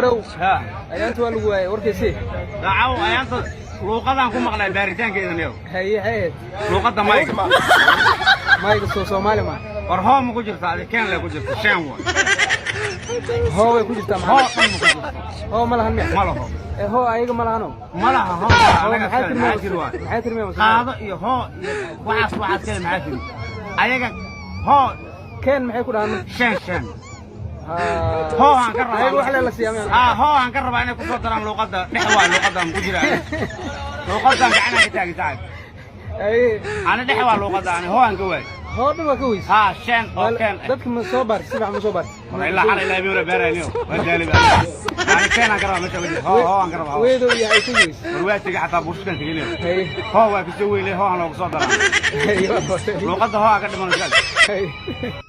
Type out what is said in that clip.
Dhow. Ha. Ayaanta waa lagu waayay warkaysi. Daacaw ayaanta luuqadaan ku maqlay baaritaankeeda niyow. Haye, haye. Luuqadda mayga. Mayga soo Soomaali ma? War, hoo ma ku jirta? Adi keen le ku jirta, seen wa. Hoo way ku jirtaa. Hoo maxaa? Dhan ma ku jirto. Hoo ma lahan miya? Ma laho. Ee, hoo ayaga ma lahano. Ma laha hoo. Hoo. Anaga maxaa iskale, tirmay? maxaa jiri waay? Maxay tirmay? Qaado iyo hoo iyo waxaas kale maxaa jiri ayaga hoo? Keen maxay ku dhahan? Seen seen. Ha. Hoo aan ka rabaa. Ayaga wax la siiyaa miya? Haa, hoo aan ka rabaa inay ku soo daraan luuqadda dhex waay. Luuqaddan ku jira, luuqaddan gacanaan ka taagi saaxib. Haye. Ani dhex waa luuqadda, ani hoo aan ka waay. Hoo dhan waa ka weys. Haa, seen oo keen. Dadka ma soo baartay? Si fiican ma soo baartay? War, ilaa xalay ilaa habeen beerayniyo waa daalib. Ani keen aan ka rabaa meesha wajhi, hoo hoo aan ka rabaa, hoo. Weedow iyo ay ku weys. War, waa tegey xataa buushkan tegeyniyo. Haye. Hoo waa kasoo weylay, hoo aan loogu soo daraa. Haye, waa. Luuqadda hoo aan ka dhiman. Haye.